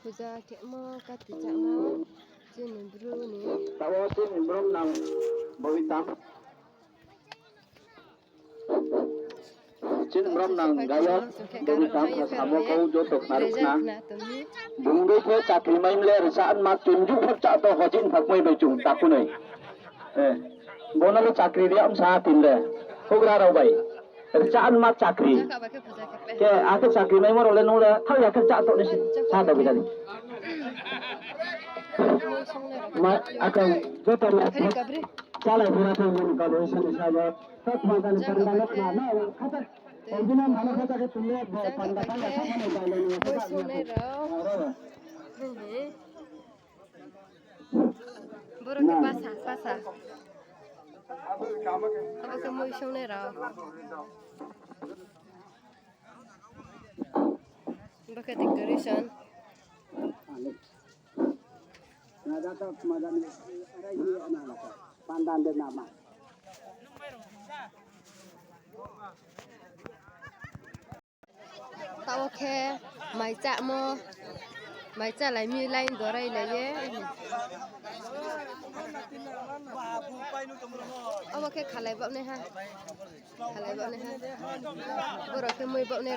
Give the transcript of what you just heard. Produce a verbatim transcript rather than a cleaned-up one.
Puja khemo, kati chamo, chini bru ni. Taoh wo chini brom nang boi tam. Chini brom nang gayok, boi tam, samo kau joto khna rwkna. Bung dei khe chakri mai mle risa anma tunju phor cha to hojin phak mai bai chung takunoi. Eh, bono le chakri ri ang sa tin le. Houhgra rao bai. Risa anma chakri. Khe akhe chakri maimo rao le nung le thao ya khe chá to ni si. Sa to bidani. Ma, akhe joto le. Chalai bura thang bini kabo isini sa yo. Thao thang kani panda le khna na, khata. Pondina mano khata khe tum le bo panda panda khata ni bai le ni khata. Borok khe basa, basa. Abo khe mui songnai rao. Bo khe decoration. Taoh wo khe mai chámo, mai chálai mi line dorai lai ye. Obo khe khalai baoh nai ha, khalai baoh nai ha. Borok khe mui baoh nai.